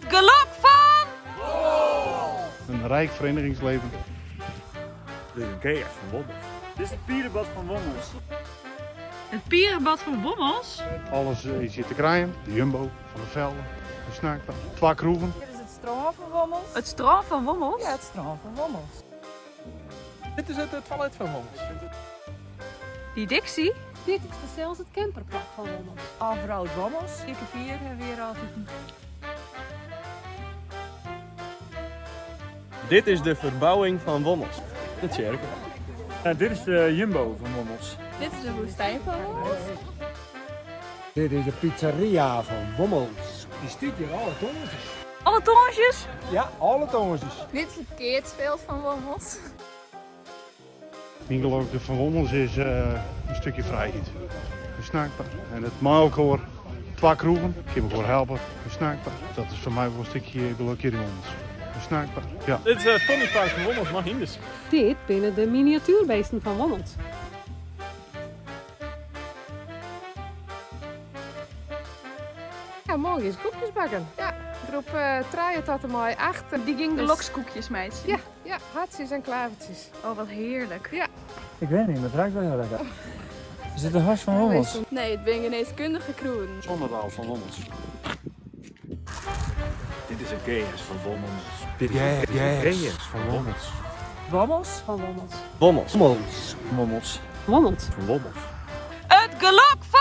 gelok fan. Een rijk verenigingsleven. Dit is in Gea fan Wommels. Dit is it pierebad fan Wommels. It pierebad fan Wommels? Alles is hjir te krijen. De Jumbo, Van der Velde, de Snaakbar, twa kroegen. Dit is it strân fan Wommels. It strân fan Wommels? Ja, it strân fan Wommels. Dit is it toilet fan Wommels. Dy Dixie? Dit is fansels it camperplak fan Wommels. Offroad Wommels. Dikke vier ha we hjir altiten. Dit is de ferbouwing fan Wommels. De tsjerke. Dit is de Jumbo fan Wommels. Dit is de woestijn fan Wommels. Dit is de pizzeria fan Wommels. Dy stiet hjir alle tongersdeis. Alle tongersdeis? Ja, alle tongersdeis. Dit is it keatsfjild fan Wommels. Myn gelok fan Wommels is in stikje frijheid. In snaakbar en it mei elkoar twa kroegen, kin elkoar helpe. In snaakbar, dat is foar my wol in stikje gelok hjir yn Wommels. In snaakbar, ja. Dit is it ponypark fan Wommels mei hynders. Dit binne de miniatuerbeesten fan Wommels. Ja, moarn gean se koekjes bakken. Ja, groep trije tot en mei acht. Dy gean gelokskoekjes meitsjen? Ja, ja, hartsjes en klavertsjes. Oh, wat hearlik. Ja. Ik weet niet, maar het ruikt wel heel lekker. Is dit de hars van Wommels? Nee, it binne genêskundige krûden. Zonnedaal fan Wommels. Dit is it gers fan Wommels. Dit is it gers fan Wommels. Wommels? Fan Wommels. Wommels. Wommels. Wommels. Wommels. Fan Wommels. It gelok fan.